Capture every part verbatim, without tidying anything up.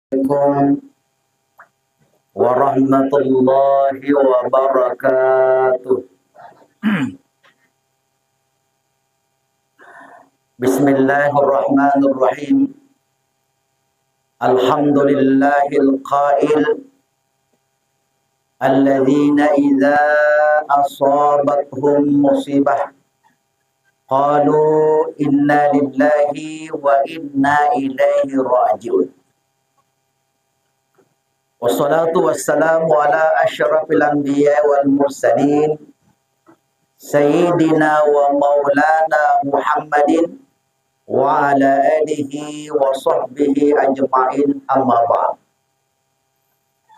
Assalamualaikum warahmatullahi wabarakatuh. Bismillahirrahmanirrahim. Alhamdulillahil qail, alladzina idza asabathum musibah qalu inna lillahi wa inna ilaihi raji'un. Wassalatu wassalamu ala asyrafil anbiya wal mursalin, sayyidina wa maulana Muhammadin wa ala alihi wa sahbihi ajma'in, amma ba'd.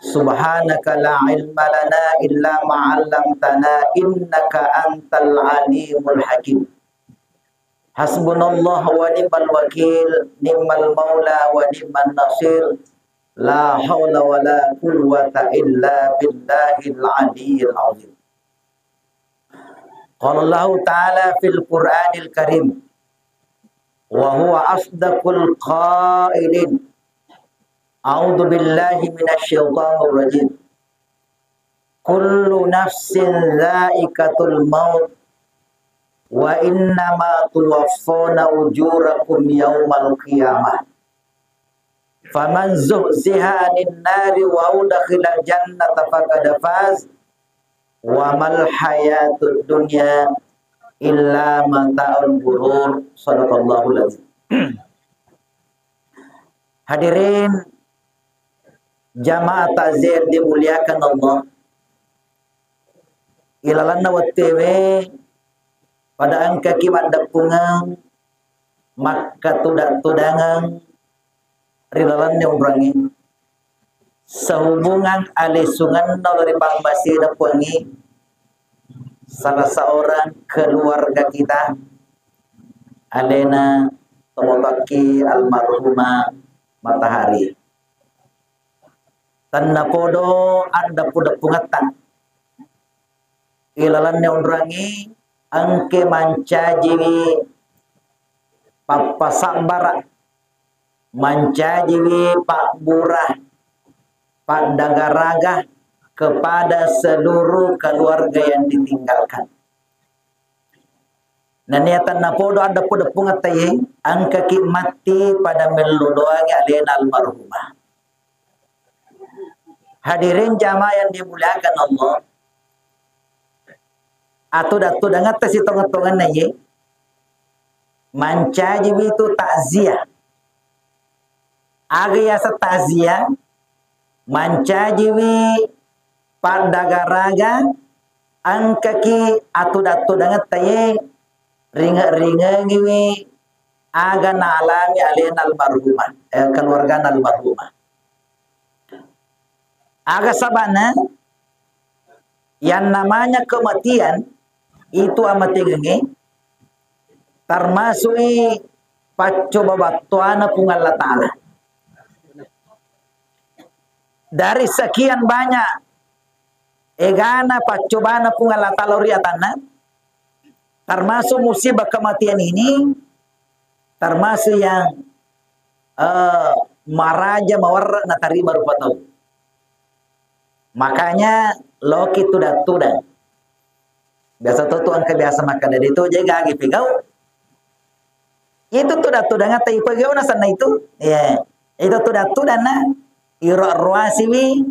Subhanaka la ilma lana illa ma 'allamtana innaka antal alimul hakim. Hasbunallah wa ni'mal wakil, ni'mal maula wa ni'man nasir. La haula wa la quwwata illa billahil aliyyil azim. Qala Allahu ta'ala fil Qur'anil Karim, wa huwa asdaqul qailin. A'udzu billahi minasy syaithanir rajim. Kullu nafsin dzaiqatul maut, wa innama tuwaffawna ujurakum yaumal qiyamah. Faman zuhziha 'anin nari wa udkhilal jannata faqad faz, wa mal hayatud dunya illa mata'ul ghurur. Sadaqallahul azim. Hadirin jamaah takziah yang dimuliakan Allah, ilalanna wettuewe pada engkaki maddeppungeng makkatuda-tudangeng ri lalenna onroangnge. Sehubungan alesungenna lao ri pammasena Puangnge, salah seorang keluarga kita, alena tomatoakki almarhumah Matahari. Tennapodo addeppu-deppungetta. Ilalenna onroangnge engke mancajiwi pappasabbara, mancajiwi pabbura, paddagaraga kepada seluruh keluarga yang ditinggalkan. Nennia tennapodo addeppu-deppungetta ye, engkaki matti pada mellodoangi alena almarhumah. Hadirin jamaah yang dimuliakan Allah, atuda-tudangetta sitongeng-tongenna ye, mancajiwi tu takziah. Aga yaseng takziah, mancajiwi paddagaraga, engkaki atuda-tudangetta ye, ringe-ringengiwi aga naalami alena almarhumah, eh, keluargana almarhumah. Aga sabana, yang namanya kematian itu amatengengnge termasui paccoba battoana Puang Allah Ta'ala. Dari sekian banyak egana paccobana Puang Allah Ta'ala ri atanna, termasuk musibah kematian ini, termasuk yang, eh, maraja mawarra natarima rupa tau. Makanya loki tudang-tudang. Biasa to tu engka biasa makkeda de to je gagi pegau. Itu tudang-tudang ata ipegauna sanna itu. Iya. Itu tudang-tudang na iro roasiwi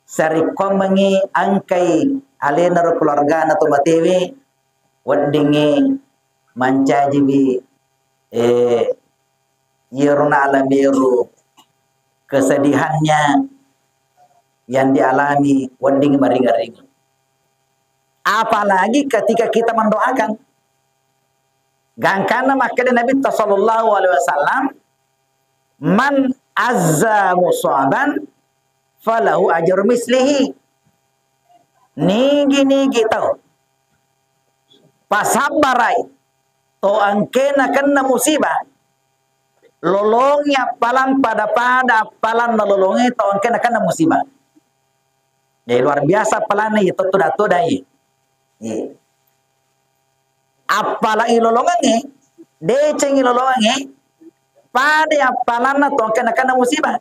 sarekkoammengngi engkai alena ro keluargana to matewe weddingngi mancajiwi, eh, iyaro naalamiru kesedihannya yang dialami wedding maringa-ringa. Apalagi ketika kita mendoakan. Gangkanna makkeda Nabi sallallahu alaihi wasallam, "Man azza musaban falahu ajru mislihi." Nigi-nigi tau pasabbarai to engkena kenna musibah, lolongi appalang pada-pada appalang nalolongi to engkena kenna musibah. Jadi luar biasa appalanna itu tuda-tudai. Iya. Appalangi lolongengnge, decengi lolongengnge, pada appalanna to engkena kenna musibah.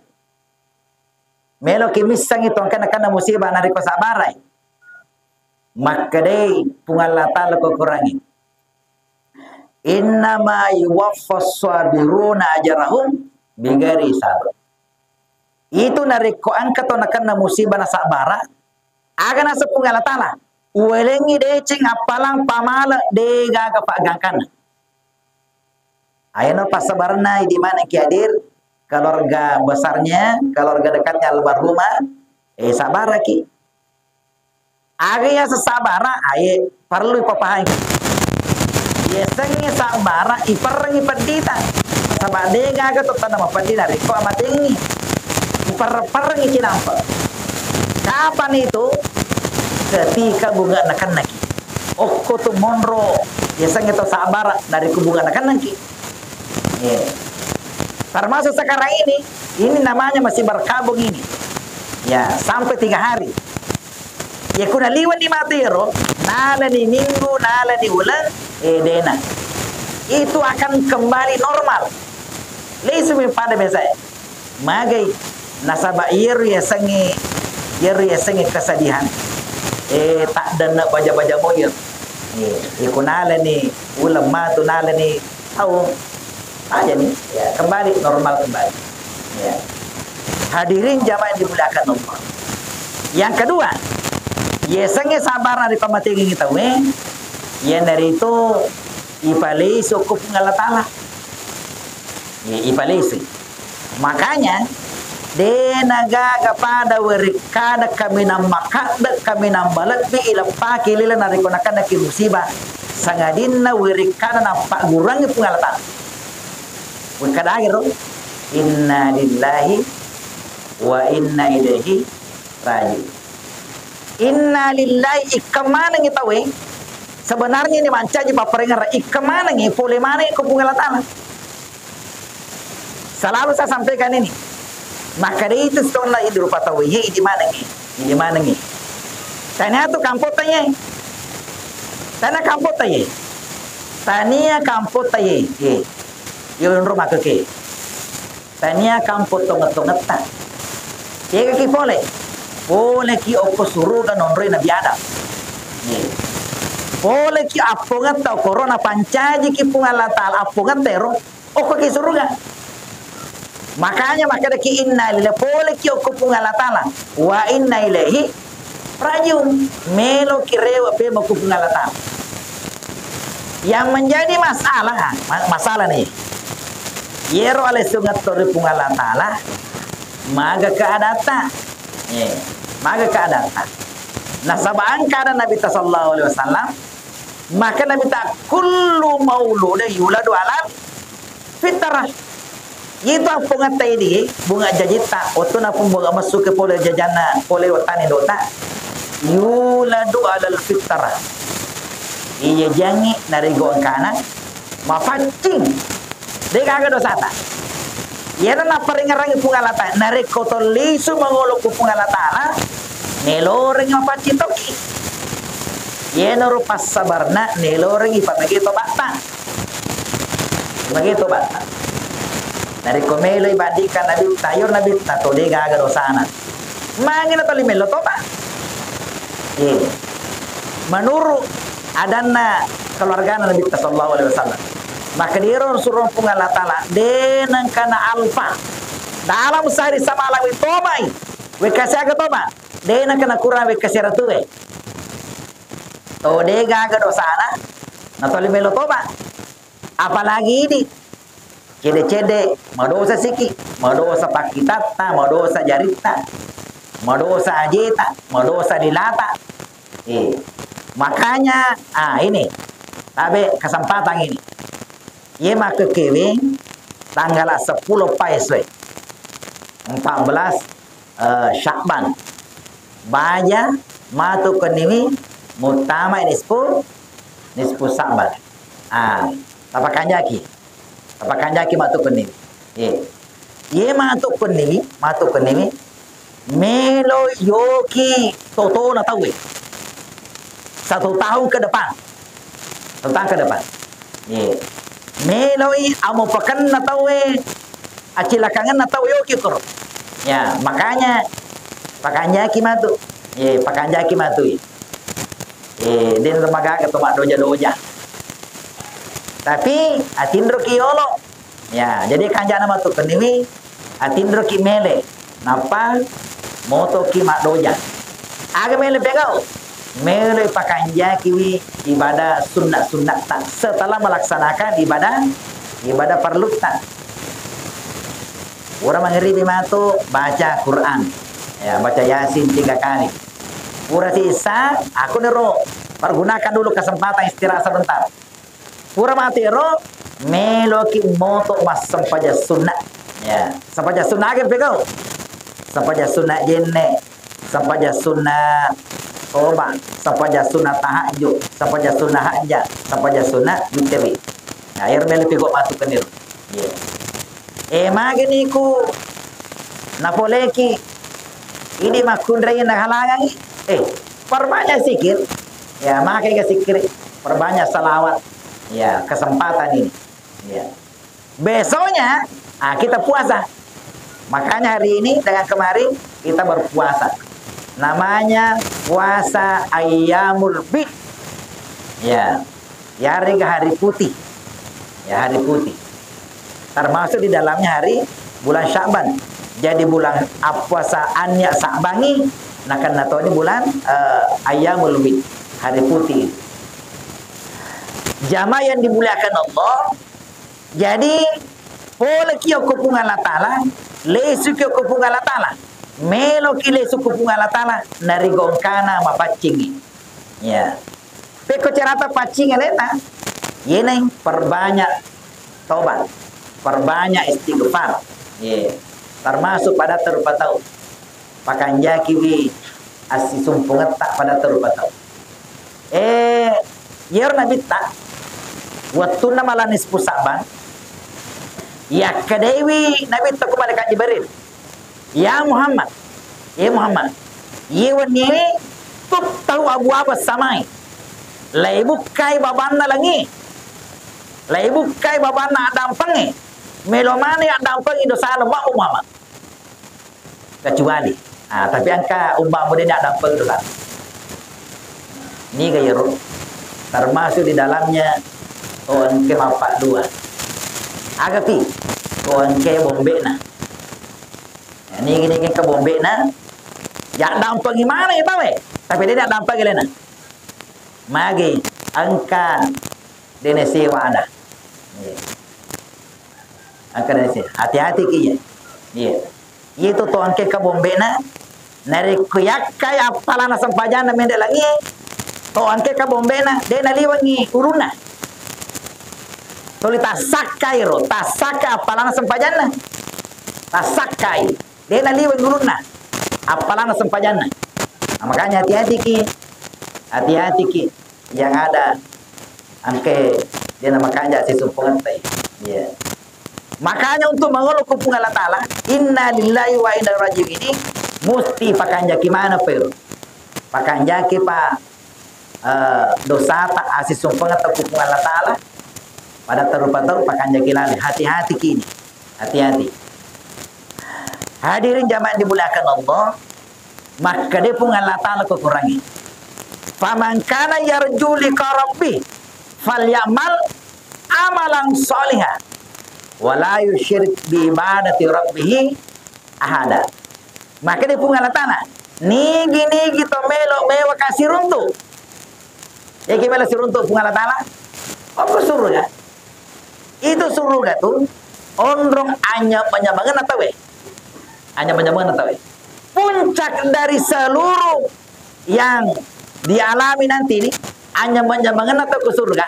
Meloki missengngi tongkenna-kenna musibah narekko sabbarai. Makkedai Puang Allah Ta'ala ko Qurangnge, "Innama yuwaffas sabiruna ajrahum bighairi hisab." Itu narekko engka to nakenna musibah nasabbara, aga naseng Puang Allah Ta'ala, "Uwalengngi deceng appalang pamale degaga paggangkanna." Ayano passabarenna idi maneng ki hadir, keluarga besarnya, keluarga dekatnya almarhumah, eh, sabbaraki. Aga yaseng sabbara, aye, perlu ipapahami. Yasengnge sabbara, iperrengngi peddita. Nasaba degaga to tenna mapeddi narekko amatengngi. Iperreng-perrengngi cinampe. Kapan itu? Ketika bunga nakennaki. Okko tu monro, yasengnge to sabbara, narekko bunga nakennaki. Iya. Termasuk sekarang ini, ini namanya masih berkabung ini. Ya, sampai tiga hari. Ya, kuna liwenni matu iyaro, nalani minggu, nalani uleng, eh, dena. Itu akan kembali normal. Leisumi pada biasa. Magai, nasaba iyaro yasengnge, iyaro yasengnge kesedihan. Eh, tak denne baja-baja moyeng. Eh, iko nalani uleng matu, nalani tau. Aja nih, ya, kembali normal kembali. Ya. Hadirin jamaah yang dimuliakan Allah. Yang kedua, yasengnge sabbara ri pamatengngi tauwe, iyanaritu ipalesu ko Puang Allah Ta'ala. Ya, ipalesu. Makanya, de nagaga pada werekkada kaminang makadde, kaminang malebbi ileppaki lila narekko nakennaki musibah. Sangadinna werekkada nappagguruangngi Puang Allah Ta'ala. Wekkadagero, "Inna lillahi wa inna ilaihi raji'un." Inna lillahi, ikka manengngi tauwe. Sebenarnya ini mancaji papparengngerang, ikka manengngi, pole manengngi ko Puang Allah Ta'ala. Selalu saya sampaikan ini. Maka dari itu setelah itu rupa tauwe, ye, idi manengngi, idi manengngi. Tania tu kampotta ye. Tania kampotta ye. Tania kampotta ye. Ye. Yo, onro makeke. Tania kampo tongeng-tongetta. Tegaki pole. Poleki okko suruga nonroi Nabi Adam. Ye. Poleki appongetta okoro napancajiki Puang Allah Ta'ala appongetta ero okkoki suruga. Makanya makkedaki inna lillahi, poleki okko Puang Allah Ta'ala. Wa inna ilaihi rajiun, meloki rewe pemeng ko Puang Allah Ta'ala. Yang menjadi masalah, ma-, masalah nih. Yero alesungeng to ri Puang Allah Ta'ala, maga keadatta. Eh, maga keadatta. Nasaba engka ada Nabi ta sallallahu alaihi wasallam, maka Nabi ta kullu mauludin yuladu alal fitrah. Itu appongetta idi, bunga jajitta, wettunna pun bunga messuke pole jajanna, pole wettani dota. Yuladu alal fitrah. Iya jangi narigo engkana mapaccing. Degaga dosata. Iyana napparingerangi Puang Allah Ta'ala. Narekko to lisu mangolo ku Puang Allah Ta'ala, nelorengi mapaccing toki. Yenaro passabarna nelorengi pamege tobatta. Magi tobatta. Narekko meloi bandingkan Nabitta, iyaro Nabitta to de gaga dosana. Magi na toli melo toba. Eh. Menurut adanna keluargana Nabitta sallallahu alaihi wasallam. Maka diro suruh Puang Allah Ta'ala, de nengkana alfa. Dalam sehari semalam tobai. Wekka siaga toba. De nengkana kurang wekka siaga tuwe. To de gaga dosana. Na toli melo toba. Apalagi idi, cede-cede, madosa siki, madosa pakkitatta, madosa jaritta, madosa ajeta, madosa dilata. Eh, makanya, ah, ini, tabe kesempatan ini. Ye makkekewe tanggal seppulo paeswe, empat belas eh, Sya'ban. Baja matu kenniwi muttama nisfu, nisfu Sya'ban. Ah, tapakanjaki. Tapakanjaki matu kenniwi. Ye. Ye matu kenniwi, matu kenniwi. Melo yoki totona tauwe. Satu tahun ke depan. Satu tahun ke depan. Ye. Meloi amo pakenna tauwe, acilakangenna tau yoki koro. Ya, makanya Pakanjaki matu. Eh, pakanjaki matu. Eh, den magaga to maddoja-doja. Tapi atinroki yolo. Ya, jadi kanjana matu keniwi atinroki mele. Nappa motoki maddoja. Aga mele pegau? Mele pakanjakiwi ibadah sunna-sunnatta setelah melaksanakan ibadah ibadah parlutta. Pura mangeribi matu baca Quran. Ya, baca Yasin tiga kali. Pura sisa, aku nero pergunakan dulu kesempatan istirahat sebentar. Pura matu ero, meloki moto massempajang sunna. Ya, sempajang sunna aga pegau? Sempajang sunna jenne, sempajang sunna toba, sempajang sunna tahajud, sempajang sunna hajat, sempajang sunna witiri. Nah, ero melo pegau matu keniro. Ya. Eh, magani ku napoleki, idi makkunrai nahalangangi. Eh, perbanyak zikir. Ya, makai ga zikir, perbanyak salawat. Ya, kesempatan ini. Ya. Besoknya, ah, kita puasa. Makanya hari ini dengan kemarin kita berpuasa. Namanya puasa ayyamul bid. Ya. Yarega hari putih. Ya, hari putih. Termasuk di dalamnya hari bulan Sya'ban. Jadi bulan puasa annya Sya'bangi, nakenna toni bulan, eh, ayyamul bid, hari putih. Jamaah yang dimuliakan Allah, jadi poleki okko Puang Allah Ta'ala, lesuki okko Puang Allah Ta'ala, meloki lesu ko Puang Allah Ta'ala, narigongkana mapaccingi. Ya. Pekko carata paccing alena, yeneng perbanyak tobat, perbanyak istighfar. Ye. Termasuk pada terupa tau. Pakanjakiwi assisumpungetta pada terupa tau. Eh, yero nabitta, wettunna malam nisfu Sa'ban, yakkedaiwi nabitta ku malaikat Jibril, "Ya Muhammad, ya Muhammad, iye wenniwi tuftahu abwabas samai, laibukkai babanna langi, laibukkai babanna addampengnge, melo maneng addampengngi dosana ummamu Muhammad." Kecuali, ah, tapi engka ummamu de naddampeng dosa. Niga yero? Termasuk di dalamnya to engke mappaddua. Agapi to engke bombena. Ya, nigi-nigi engka bombena, yaddampengi maneng ya tauwe, tapi de naddampeng alena. Magi engka de nasewa ada. Iya. Engka de nasewa. Hati-hati ki, iya. Iya. Iya tu to engke ka bombena, narekko yakkai appalana sempajanna mende langi, to engke ka bombena, de naliwengi urunna. Tuli tassakkai ro, tassakkai appalana sempajanna. Tassakkai. De naliweng ulunna, appalanna sempajanna. Nah, makanya hati-hati ki, hati-hati ki, yang ada engke de namakanja sisumpungetta. Iya. Makanya untuk mangolo ku Puang Allah Ta'ala, inna lillahi wa inna ilaihi raji'un ini musti pakanjaki maneng pa ero. Pakanjaki pa eh, dosata, asisumpengetta ku Puang Allah Ta'ala, pada terupa tau pakanjaki laleng. Hati-hati kini. Hati-hati. Hadirin jamaah dimuliakan Allah, makkeda Puang Allah Ta'ala ko Qurangnge, "Faman kana yarju liqa rabbih falyamal amalan shaliha wa la yusyrik bi ibadati rabbih ahada." Makkeda Puang Allah Ta'ala, nigi-nigi to melo mewa kasiruntu. Yaki melo siruntu Puang Allah Ta'ala? Okko surga. Itu surga tu onrong anyameng-nyamengenna tauwe. Anyameng-nyamengenna tauwe. Puncak dari seluruh yang dialami nanti ini, anyameng-nyamengenna tau ke surga,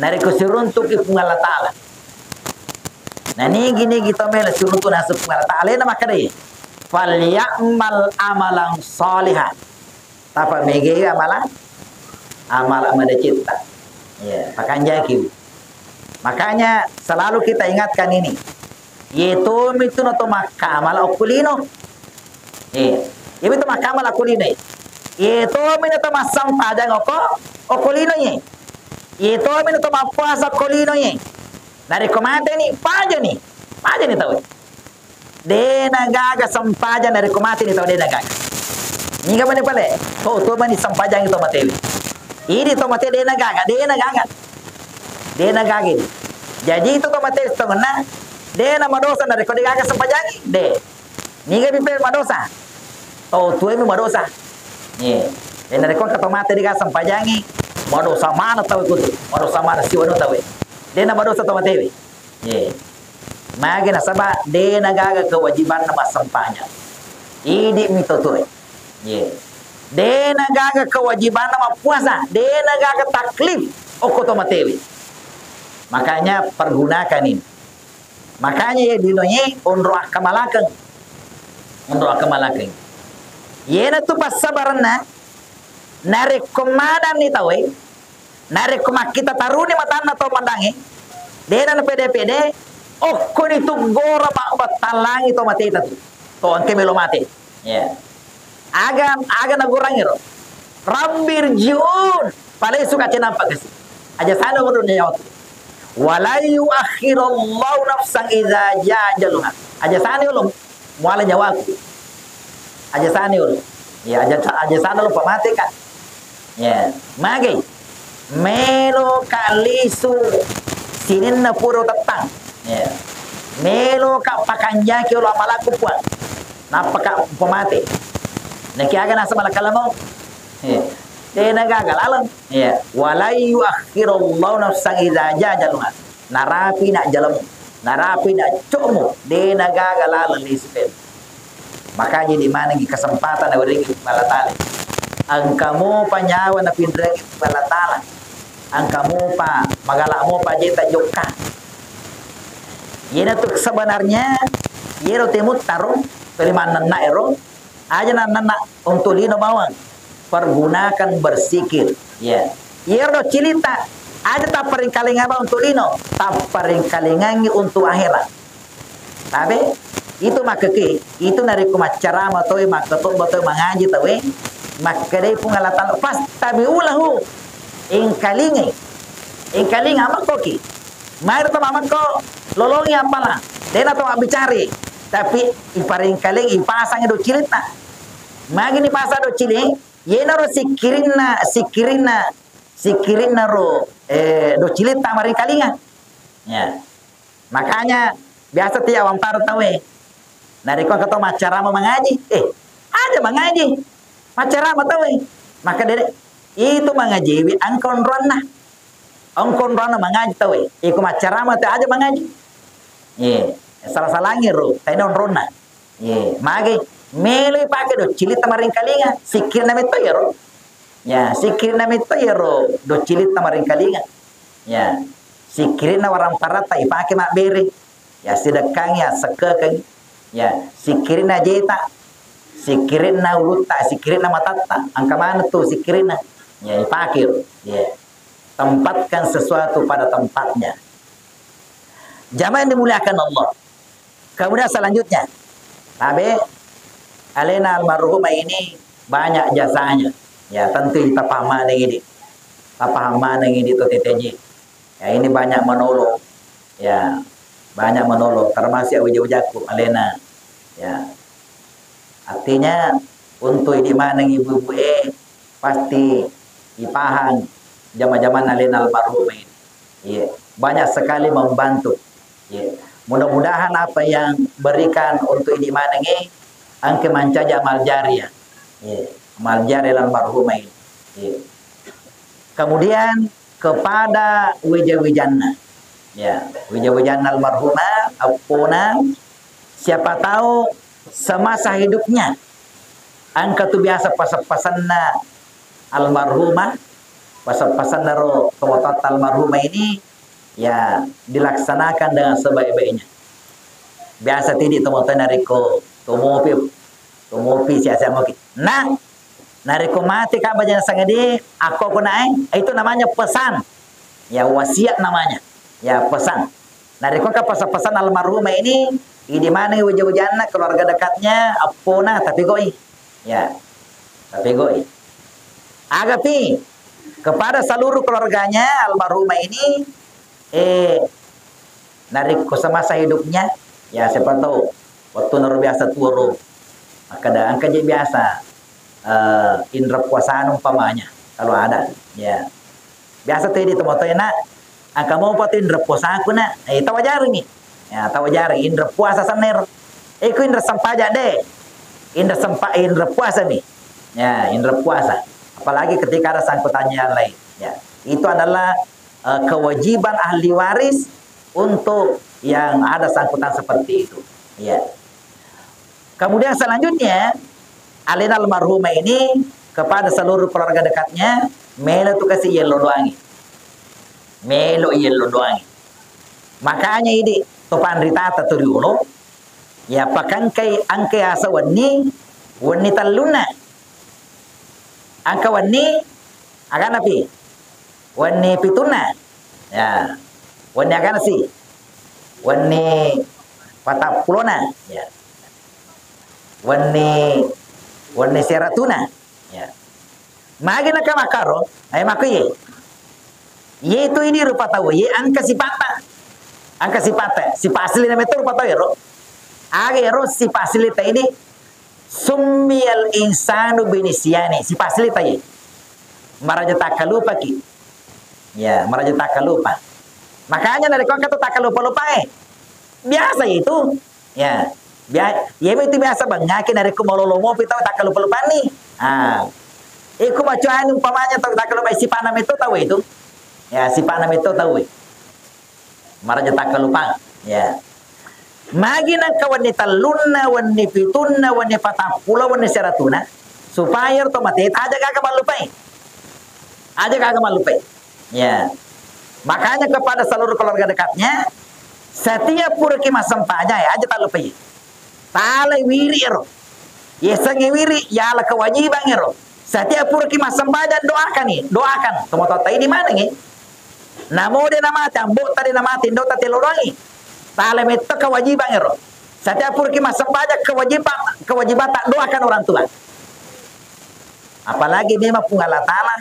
narekko siruntuki Puang Allah Ta'ala. Nah, nigi-nigi to melo siruntu naseng Puang Allah Ta'ala, na makkedai, "Falyamal amalan shaliha." Tapa mega amala, amala madecetta. Ya, pakanjaki. Makanya selalu kita ingatkan ini. Yetomi tu nato makkamala okko lino. Eh, iyami to makkamala okko lino, eh. Iyatomi nato massampajang okko, okko lino, eh. Iyatomi nato mappuasa okko lino, eh. Narekko mateni, pajani. Pajani tau. De nagaga sempajang narekko mateni tau, de nagaga. Niga mani pale? To, to mani sempajangi to matewe. Idi to mate dena gaga, dena gaga. Dena gaga idi. Jadi itu to mate setongenna dena madosa narekko de gaga sempajangi. De. Niga pipe madosa? To tuemi madosa. Ye. Dena rekko engka to mate de gaga sempajangi, madosa mana tawe kutu? Madosa mana siwanu tawe? Dena madosa to matewe. Ye. Magi nasaba dena gaga kewajibanna massempajang. Idi mi to tuwe. Ye. Dena gaga kewajibanna mappuasa, dena gaga taklif okko to matewe. Makanya pergunakan ini. Makanya ye dinoye onro akkamalakeng. Onro akkamalakeng. Yena tu passabarenna narekko madanni tawe, narekko makkita taruni matanna to mandange, dena na pede-pede, okkoni tu gora mabbattallangi to mateta tu. To engke melo mate. Ya. Aga, aga nagurangi ro. Rabbir jiun. Palai suka cenampa kasi. Aja sana urun nyawa. Walai yuakhirallahu nafsan idza jaa ajaluha. Aja sana ulung. Muala nyawaku. Aja sana ulung. Ya, aja, aja sana lupa mate kan. Ya, magai. Melo ka lisu sininna pura tettang. Ya. Melo ka pakanjaki olo amalakku puang. Nappa ka pemate. Naki aga nasaba lakkalamo. Ya. Dena gaga laleng. Ya. Walai yuakhirallahu nafsan idza jaa ajaluha. Narapi na jalemu. Narapi na cokmu. Dena gaga laleng lisu pem. Makanya di manengi kesempatan nawerengi Puang Allah Ta'ala. Engka mopa nyawa napinrengi Puang Allah Ta'ala. Engka mopa, magala mopa jeta jokka. Yena tu sebenarnya, yero temut tarung, tuli mannenna ero, aja nannenna untuk lino bawang. Pergunakan bersikir. Ya. Yero cilita, aja tapparingkalinga bawang untuk lino, tapparingkalingangi untuk akhirat. Tabe, itu makkeke, itu narekko maccarama tauwe, makkatobba tauwe, mangaji tauwe, makkedai Puang Allah Ta'ala, "Fastabi'u lahu." Engkalingai. Engkalinga makkoki. Maero to mamakko, lolongi apala. Dena to mabbicari. Tapi iparengkaling, ipasang do cilitta. Magi ni pasang do cili, yenaro sikkirinna, sikkirinna, sikkirinna ro, eh, do cilitta marengkalinga. Ya. Makanya biasa tiap wampara tauwe. Narekko engka to maccarama mangaji, eh, aja mangaji. Maccarama tauwe. Maka dede, itu mangajiwi engka onronna. Engka onronna mangaji tauwe. Iko maccarama te aja mangaji. Ye, salah-salangi ro, taina onronna. Ye, mage, melo ipake do cilitta maringkalinga, sikkirna metto iyaro. Ya, sikkirna metto iyaro do cilitta maringkalinga. Ya, sikkirinna waramparatta ipake mabbere. Ya, sidekkangi, assekkekengi. Ya, sikkirinna jeta, sikkirinna ulutta, sikkirinna matatta. Engka maneng tu sikkirinna. Ya, ipake ro. Ya. Tempatkan sesuatu pada tempatnya. Jamaah yang dimuliakan Allah. Kemudian selanjutnya, tabe, alena almarhumah ini banyak jasanya. Ya, tentu tapaham maneng idi. Tapaham maneng idi to teteji. Ya, ini banyak menolong. Ya, banyak menolong. Termasuk uja-ujaku alena. Ya. Artinya, untuk idi maneng ibu-ibu e, pasti ipahang jama-jamanna alena almarhumah ini. Iya, banyak sekali membantu. Iya. Mudah-mudahan apa yang berikan untuk idi manengi engke mancaji amal jariah. Iya, amal jariah almarhumah ini. Iya. Kemudian kepada wija-wijanna. Ya, wija-wijanna almarhumah, appona, siapa tahu semasa hidupnya engka tu biasa pasa-pasanna almarhumah, pasa-pasanna ro tomatoatta almarhumah ini, ya, dilaksanakan dengan sebaik-baiknya. Biasa tidi tomatoa narekko tomopi, tomopi sia-sia moki. Nah, narekko mati ka bajana sangadi, akko ko nae, itu namanya pesan. Ya, wasiat namanya. Ya, pesan. Narekko ka pesan-pesan almarhumah ini, idi maneng wija-wijanna, keluarga dekatnya, appona, tapi goi. Ya, tapi goi. Agapi kepada seluruh keluarganya almarhumah ini, eh, narekko semasa hidupnya, ya, siapa tahu, waktu naro biasa tuaro, makkeda engka je biasa, eh, inreng puasana umpamanya, kalau ada. Ya. Biasa tu idi tomatoa, "Nak, engka mopa tu inreng puasaku, Nak." Eh, tawajaringngi. Ya, tawajaring, inreng puasa senna ero. Eh, ku inreng sempajang de. Inreng sempa-, inreng puasa mi. Ya, inreng puasa. Apalagi ketika ada sangkutannya yang lain. Ya, itu adalah, eh, kewajiban ahli waris untuk yang ada sangkutan seperti itu. Ya. Kemudian selanjutnya, alena almarhumah ini kepada seluruh keluarga dekatnya, melo tu kasi yello doangi. Melo yello doangi. Makanya idi, to panritata tu riolo, ya, pakangkai, angkai asa wenni, wenni tellunna. Angka wenni, agana pi? Wenni pitunna. Ya. Wenni agana si? Wenni patappulona. Ya. Wenni, wenni seratuna. Ya. Magi naka makaro, ayo mako ye. Ye tu ini rupa tau, ye angka sipata. Angka sipata, sipa asli na meto rupa tau ero. Aga ero sipa asli ta ini, summiyal insanu binisyani, sipa asli ta ye. Maraja takkalupaki. Ya, maraja takkalupa. Makanya narekko engka tu takkalupa-lupa, eh, biasa itu. Ya. Bia-, yemi tu biasa bangngaki narekko malolo mopi tau takkalupa-lupanni. Ah. Iko bacuani umpamanya tau takkalupa sipana metto tau itu. Ya, sipana metto tau. Maraja takkalupang. Ya. Magi nengka wenni tellunna, wenni pitunna, wenni patappulo, wenni seratuna, supaya to mate aja gaga mallupai. Aja gaga mallupai. Ya. Makanya kepada seluruh keluarga dekatnya, setiap puraki massempajang, ya, aja tallupai. Tala wiri ero. Yasengnge wiri, yala kewajiban ero. Setiap puraki massempajang, doakani, doakan. Tomatoatta ini manengi. Namo de namate, ambotta de namate, indotta tello doangi. Tala metto kewajiban ero. Setiap puraki massempajang, kewajiban, kewajibatta doakan orang tua. Apalagi memang Puang Allah Ta'ala,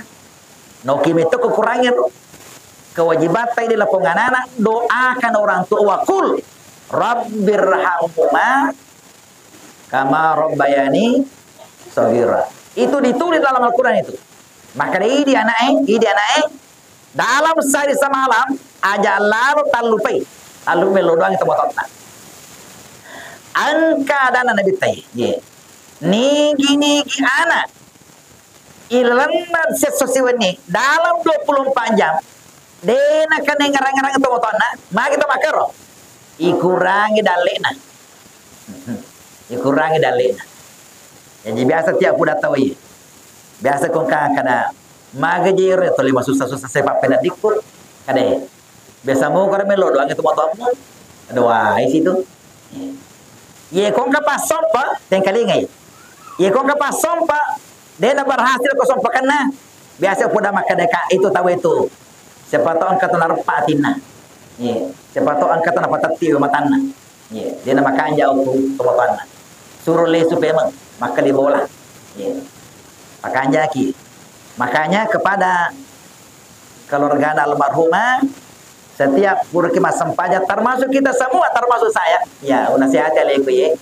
noki metto kekurangan ero. Kewajibatta di lapong anak-anak, doakan orang tua. Wa qul rabbirhamhuma kama rabbayani shaghira. Itu ditulis dalam Al-Quran itu. Maka idi anak e, idi anak e, dalam sehari semalam, aja lalo tallupai. Tallu melo doang itu mototta. Engka adana Nabi tai. Ye. Nigi-nigi anak ilalenna siesso siwenni dalam dua puluh empat jam, de nakenna ngerang-ngerang tomatoanna, magi to makkero? Ikurangi dalle'na. Ikurangi dalle'na. Jadi biasa tiap puda tau iya. Biasa kongka kada, "Maga jero toli masussa-sussa sepa penadikku." Kada. Biasa mokoro melo doang itu motormu. Ada wae situ. Ye kongka passompa, tengkalingai. Ye kongka passompa, dena berhasil ko sompakenna. Biasa poda makkeda ka itu tau itu. Siapa tahu engka tu nareppa atinna. Ye, siapa tahu engka tu napatetti matanna. Ye, dena makanja okko tomatoanna. Suro lesu pemeng, makkali bola. Ye. Pakanjaki. Makanya kepada keluarga almarhumah, setiap puraki massempajang, termasuk kita semua, termasuk saya, ya, unasihati aleku ye,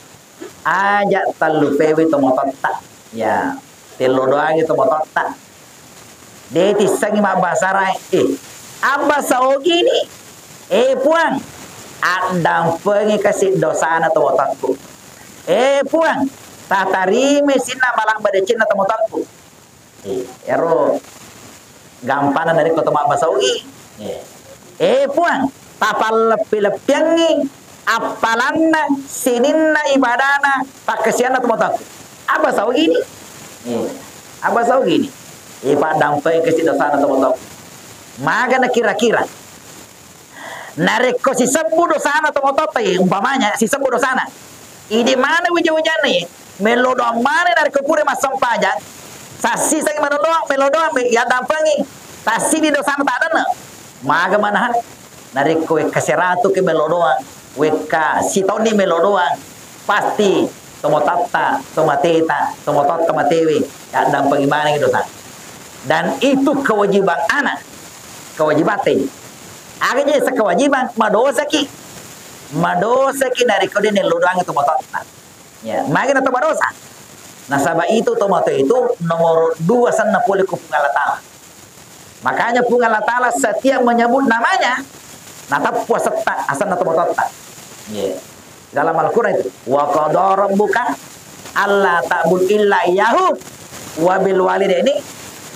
aja tallupewi tomatotta, ya, tello doangi tomatotta. De tissengi mabbasara, eh, abbasa ogini, eh Puang, addampengi kasi dosana tomatoakku, eh Puang, tatarimi sinna malang badecinna tomatoakku. Eh, ero gampana narekko to mabbasa ogi. Eh. Eh, Puang, tapalleppi-leppiangngi appalanna sininna ibadana pakkasianna tomatoakku. Abbasa ogini. Eh, abbasa ogini. Eh, paddampengki kasi dosana tomatoakku. Magana kira-kira. Narekko sisebbu dosana tomatoatta, eh, umpamanya sisebbu dosana, idi maneng wija-wijanna, eh, melo doang maneng narekko pura massempajang, sassisengi melo doang, melo doang, me-, yaddampengi, tassidi dosana taddanna. Maga manahang? Narekko wekka seratu ke melo doang, wekka sitaunni melo doang, pasti tomatoatta, tomateta, tomatoatta matewe, yaddampengi maneng dosa. Dan itu kewajiban anak, kewajibatta ini. Aga je kewajiban, madosaki. Madosaki narekko de nello doang tomatoatta. Ya, magi na to madosa. Nasaba itu tomatoa itu nomor dua asenna pole ko Puang Allah Ta'ala. Makanya Puang Allah Ta'ala setiap menyebut namanya, nateppu asetta, asenna tomatoatta. Iya. Dalam Al-Quran itu, "Wa qada rabbuka alla ta'budu illa iyyahu wa bil walidaini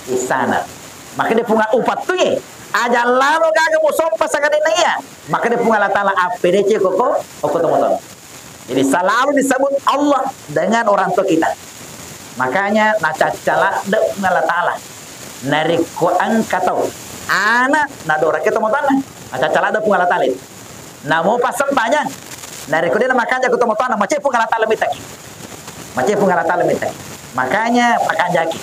ihsana." Makanya Puang Allah upattungi, aja lalo gaga musompa sakadenna iya. Makanya Puang Allah Ta'ala appedece koko, okko tomatoa. Jadi selalu disebut Allah dengan orang tua kita. Makanya nacacca ladde Puang Allah Ta'ala. Narekko engka tau ana nadorake tomatoanna, nacacca ladde Puang Allah Ta'ala. Namo passempajang, narekko de namakanja ko tomatoanna, mace Puang Allah Ta'ala mitaki. Mace Puang Allah Ta'ala mitaki. Makanya pakanjaki.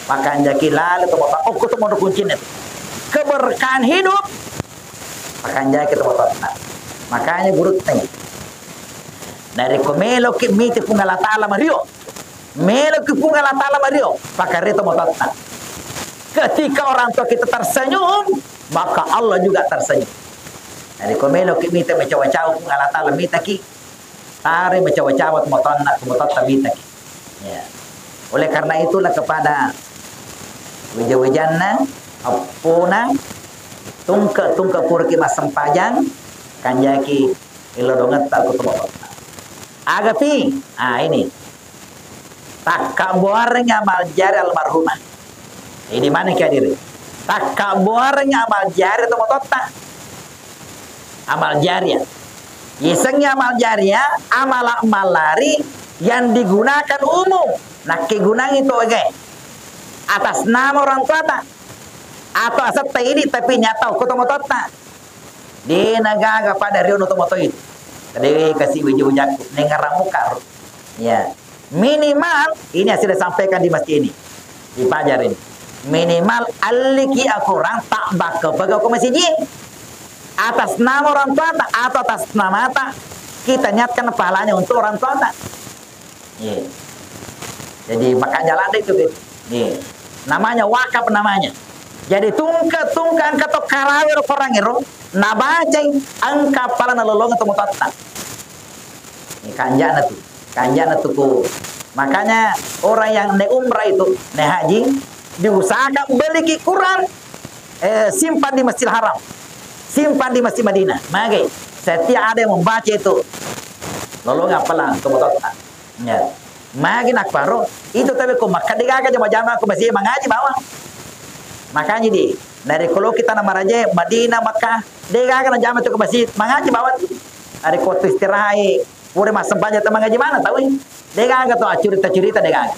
Pakanjaki lale tomatoa, okko to monro kuncinna itu. Keberkahan hidup, pakanjaki tomatoanna. Makanya gurutta. Narekko meloki mite Puang Allah Ta'ala mario, meloki Puang Allah Ta'ala mario, pakareta tomatoatta. Ketika orang tua kita tersenyum, maka Allah juga tersenyum. Narekko meloki mite macawa-cawa Puang Allah Ta'ala mitaki, tare macawa-cawa tomatoanna, tomatoatta mitaki. Ya. Oleh karena itulah kepada wija-wijanna, eppona, tungke-tungke puraki massempajang, kanjaki ilodongetta ko tomatoatta. Agapi, ah ini. Takkabuarengngi amal jari almarhumah. Ini mana ki hadir? Takkabuarengngi amal jari tomatoatta. Amal jariah. Yasengngi amal jariah, amala mallari yang digunakan umum. Nakkegunangi to egae. Atas nama orang tuata. Atau asetta idi tapi nyata ko tomatoatta. De nagaga pada riono tomatoa itu. Dewe kasi wija-wijakku, nengngarang muka ro. Ya. Minimal, ini yang sudah sampaikan di masjid ini. Di Pajar ini. Minimal alliki akorang tak bakka pega ko masjid. Atas nama orang tua tak atau atas nama tak kita niatkan pahalanya untuk orang tua tak. Iya. Jadi, makanja ladde itu, Beb. Iya. Namanya wakaf namanya. Jadi, tungke-tungke engka to karawe ro Korang ero, nabacai engka pala nalolongeng tomatoatta. Ini kanjana tu. Kanjana tu ku. Makanya orang yang naik umrah itu, naik haji, diusahakan beli ki Quran, eh, simpan di Masjidil Haram. Simpan di Masjid Madinah. Mage, setiap ada yang membaca itu, lolongeng appalang tomatoatta. Ya. Magi nakkaro, itu tapi ko Makkah degaga jama-jama ko masih mangaji bawang. Makanya di, dari kalau kita nama raja Madinah, Makkah, degaga najama tu ke masjid, mangaji bawang tu. Dari ko tu istirahat, pura massempajang tu mangaji mana tahu? Degaga tu acurita-curita degaga.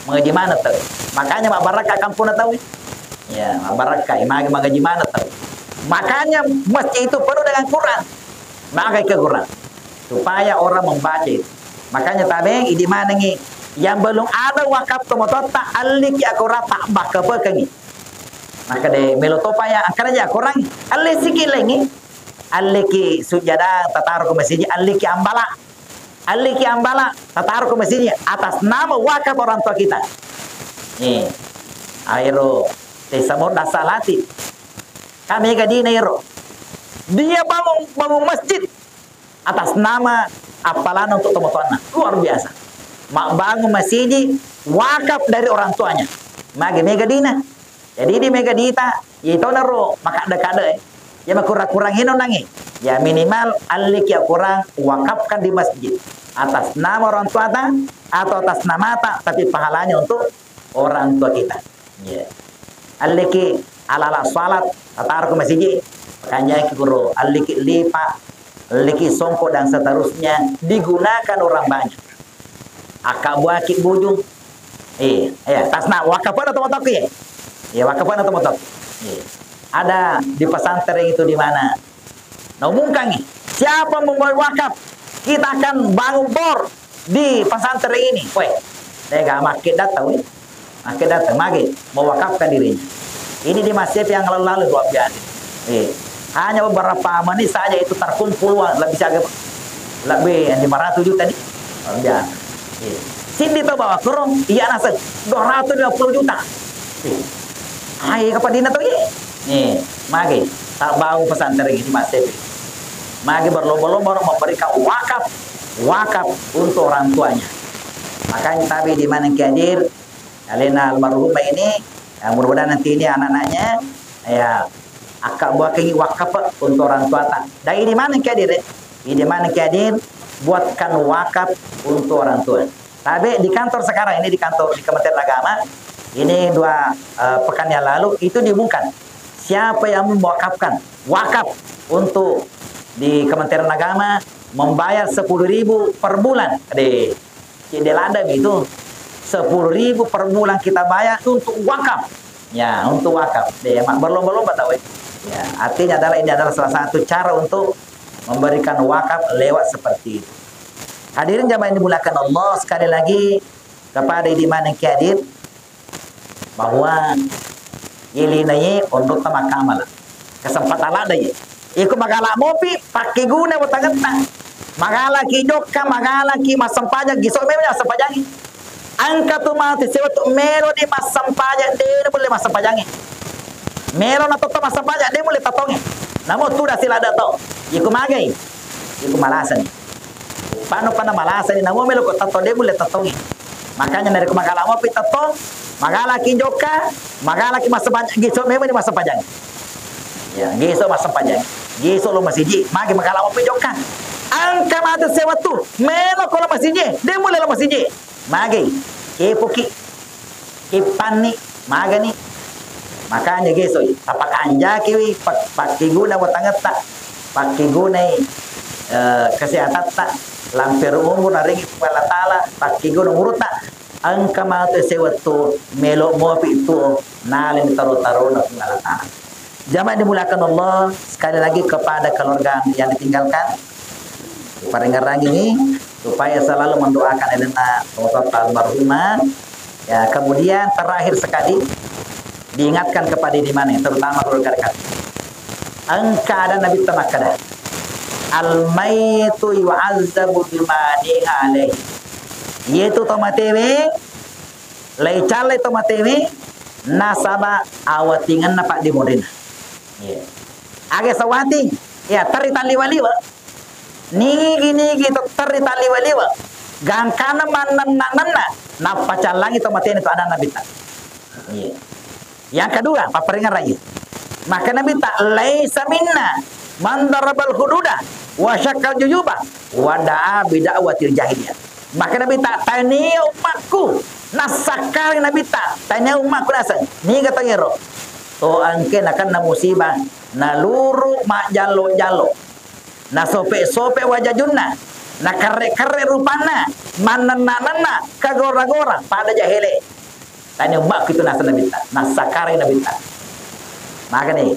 Mangaji mana tahu? Makanya mabarakka kampung tahu. Ya, mabarakka, magi mangaji mana tahu. Makanya masjid itu penuh dengan Quran. Maka ke Quran. Supaya orang membaca itu. Makanya tabe, idi manengi yang belum ada wakaf tomatoatta alliki akorang tak bakka pekengi. Maka de melo topa ya angkara ja akorang alle siki lengi, alliki sujada tataro ke masjid, alliki ambala, alliki ambala tataro ke masjid atas nama wakaf orang tua kita. Nih, aero te sabor dasa lati. Kami gadina ero. Dia bangun, bangun masjid atas nama appalana untuk tomatoanna. Luar biasa. Mabbangun masiji wakaf dari orang tuanya. Magi mega dina. Jadi di mega dita, itu naro makadde-kadde, eh. Ya makurang-kurang ino nangi. Ya minimal alliki akorang wakafkan di masjid atas nama orang tuata atau atas namata, tapi pahalanya untuk orang tua kita. Iya. Alliki ala-ala salat, tataro ke masiji, pakanjaki kuro, alliki lipa, alliki songko dan seterusnya digunakan orang banyak. Akabbuaki bujung. Iya, iya, tasna wakafana tomatoakku ya. Iya, wakafana tomatoakku. Iya. Ada di pesantren itu di mana? Naumumkangi, siapa membuat wakaf, kita akan bangun bor di pesantren ini. Weh, tega makke datang, weh. Makke datang, mage mewakafkan dirinya. Ini di masjid yang lalu-lalu dua biasa. Eh, hanya beberapa menit saja itu terkumpul uang, lebih saja, lebih lima ratus juta nih. Luar biasa. Eh, sini tuh bawa kurung, iya nasib dua ratus lima puluh juta. Eh, ai kapan dina tuh, eh? Nih, mage, tak bau pesantren ini masih. Mage berlomba-lomba orang memberikan wakaf, wakaf untuk orang tuanya. Makanya tabe di mana ki hadir, alena almarhumah ini, ya, mudah-mudahan nanti ini anak-anaknya, ya, akka buakengi wakaf untuk orang tuata. Dari di mana ki hadir, eh? Di mana ki hadir, buatkan wakaf untuk orang tua. Tabe di kantor sekarang ini, di kantor di Kementerian Agama, ini dua, eh, pekan yang lalu itu diumumkan. Siapa yang mewakafkan, wakaf untuk di Kementerian Agama membayar sepuluh ribu per bulan. Deh, cedde ladang itu. Sepuluh ribu per bulan kita bayar untuk wakaf. Ya, untuk wakaf. Deh, mak berlomba-lomba tahu, eh. Ya, artinya adalah ini adalah salah satu cara untuk memberikan wakaf lewat seperti itu. Hadirin jamaah yang dimuliakan Allah, sekali lagi kepada di mana ki hadir, bahwa ilina ye onrotta makkamala. Kesempatan ladde ye. Iko magala mopi, pakkeguna wetangetta. Magala ki jokka, magala ki massempajang, giso memang massempajangi. Engka tu mate sewettu melo di massempajang, de mulle massempajangi. Melo na toto massempajang, de mulle tatongi. Namo tu dasi ladde to. Iko magai. Iko malasani. Pano pana malasani, namo melo ko tato de mulle tatongi. Makanya narekko magala mopi tettong, magala ki jokka, magala ki massempajang, giso memang di massempajang. Ya, giso massempajang. Giso lo masiji, magi magala mopi jokka. Engka matu sewettu, melo ko lo masiji, de mulle lo masiji. Magi, kepoki, keppanni, magani. Makanya giso, tapakanjakiwi, pak-, pakkeguna wetangetta, pakkegunai, eh, kesehatatta, lamperu umur narengi Puang Allah Taala, pakkeguna umurutta. Engka matu sewettu melo mopi tu naleng taro-tarona Puang Allah Taala. Jamaah dimuliakan Allah, sekali lagi kepada keluarga yang ditinggalkan, paringerangi ini supaya selalu mendoakan elena almarhumah. Ya, kemudian terakhir sekali diingatkan kepada di mana, terutama keluarga dekat. Engka ada Nabi temakkada, al-maitu yu'azzabu bima niha alaihi. Yaitu tomatewe Laicallai to matewe nasaba awatingenna paddimonrinna. Iya. Aga sawating? Iya, terri talliwa-liwa. Nigi-nigi to terri talliwa-liwa. Gangkana mannenna-nenna, nappacallangi to matena to adanna Nabitta. Iya. Yang kedua, papparingerangi. Maka Nabitta, "Laisa minna man darabal hududa wa syakkal juyuba wa da'a bida'watil jahiliyah." Maka Nabitta, "Tania ummakku." Nassakkareng Nabitta, "Tania ummakku naseng." Niga tongero? To engke nakenna musibah, naluru majjallo-jallo. Nasope-sope wajajunna, nakerre-kerre rupanna, mannenna-nenna, kagora-gora, pada jahele. Tania ummakku itu naseng Nabitta, nassakkareng Nabitta. Magani,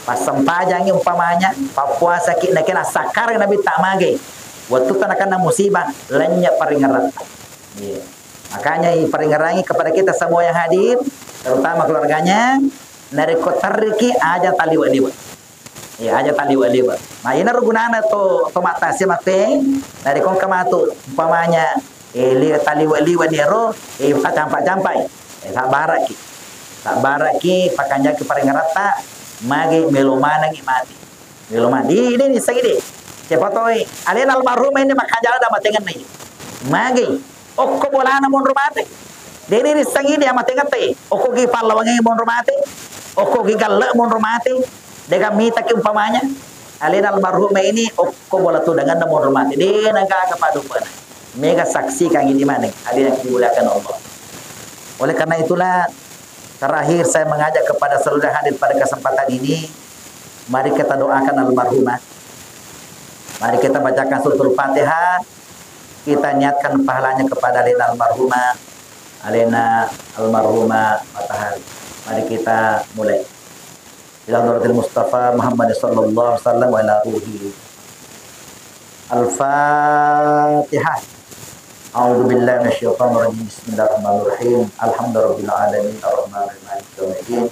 passempajangi umpamanya, pappuasaki, nakke nassakkareng Nabitta mage. Wettutta nakenna musibah, lennye paringeratta. Iya. Makanya, iparingerangi kepada kita semua yang hadir, terutama keluarganya, narekko terriki aja taliwe-liwe. Iya, aja taliwe-liwe. Nah, inaro gunana to, to mattasi matte, narekko engka matu, umpamanya, eh, liwe-, taliwe-liwe niro, eh, pacampa-campai. Eh, sabbaraki. Sabbaraki, pakanjaki paringeratta, magi melo manengi mati. Melo mati. Ini, ini, segi deh. Siapa tahu, eh, alena almarhum ini makajala da matengenna ini. Magi. Okko bolana monro mate. Deni rissengi dia matengette. Okko gi pallawangi monro mate. Okko gi galle monro mate. Dega mitaki umpamanya. Alena almarhum ini okko bola tudanganna monro mate. Dena gaga padupana. Mega saksikan ini maneng. Hadirin yang dimuliakan Allah. Oleh karena itulah, terakhir saya mengajak kepada seluruh hadir pada kesempatan ini, mari kita doakan almarhumah. Mari kita bacakan suratul Fatihah. Kita niatkan pahalanya kepada alena almarhumah, alena almarhumah Matahari. Mari kita mulai. Ila hadratil Mustafa Muhammad sallallahu alaihi wasallam wa ala ruhi. Al-Fatihah. A'udzu billahi minasyaitonir rajim. Bismillahirrahmanirrahim. Alhamdulillahirabbil alamin. Arrahmanirrahim. Maliki yaumiddin.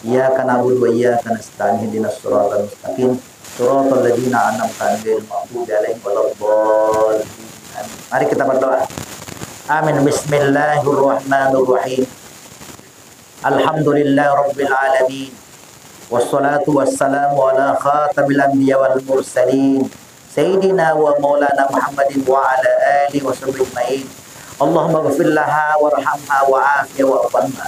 Iyyaka na'budu wa iyyaka nasta'in. Ihdinas siratal mustaqim. Siratal ladzina an'amta 'alaihim ghairil maghdubi 'alaihim waladdallin. Amin. Mari kita berdoa. Amin. Bismillahirrahmanirrahim. Alhamdulillahirabbil alamin. Wassalatu wassalamu ala khatamil anbiya wal mursalin. Sayyidina wa maulana Muhammadin wa ala alihi wa sahbihi ajma'in. Allahumma ghfir laha warhamha wa afiha wa'fu anha.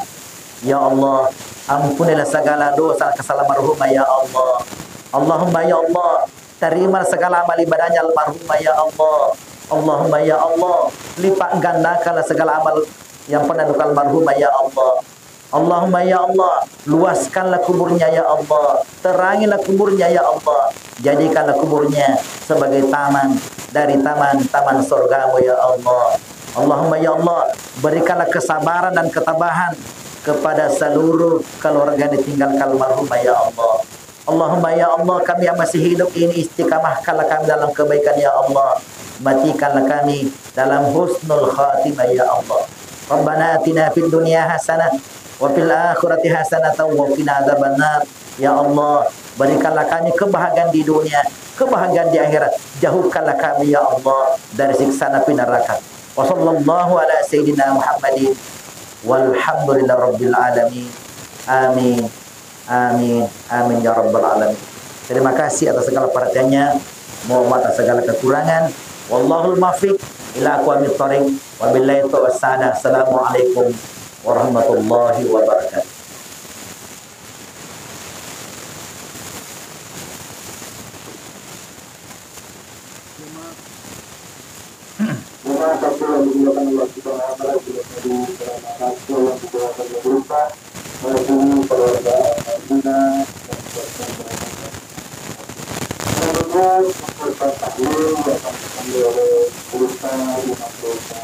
Ya Allah, ampunilah segala dosa kesalahan almarhumah, ya Allah. Allahumma, ya Allah, terima segala amal ibadahnya almarhumah, ya Allah. Allahumma, ya Allah, lipat gandakanlah segala amal yang pernah dilakukan almarhumah, ya Allah. Allahumma, ya Allah, luaskanlah kuburnya, ya Allah. Terangilah kuburnya, ya Allah. Jadikanlah kuburnya sebagai taman dari taman-taman surgamu, ya Allah. Allahumma, ya Allah, berikanlah kesabaran dan ketabahan kepada seluruh keluarga yang ditinggalkan almarhumah, ya Allah. Allahumma, ya Allah, kami yang masih hidup ini, istiqamahkanlah kami dalam kebaikan, ya Allah. Matikanlah kami dalam husnul khatimah, ya Allah. Rabbana atina fid dunya hasanah wa fil akhirati hasanatan wa qina adzabannar. Ya Allah, berikanlah kami kebahagiaan di dunia, kebahagiaan di akhirat. Jauhkanlah kami, ya Allah, dari siksa api neraka. Wa sallallahu ala sayyidina Muhammadin walhamdulillahi rabbil alamin. Amin. Amin. Amin ya rabbal alamin. Terima kasih atas segala perhatiannya. Mohon maaf atas segala kekurangan. Wallahul muwaffiq ila aqwamit thariq. Wabillahi taufiq wassadah. Assalamualaikum warahmatullahi wabarakatuh. Cuma satu yang dimuliakan Allah Subhanahu wa Ta'ala, bila tadi dalam satu yang dibawakan berupa menghubungi keluarga Almarhumah dan keluarga. Menurut keluarga tahlil yang disampaikan oleh Ustaz Imam Dosa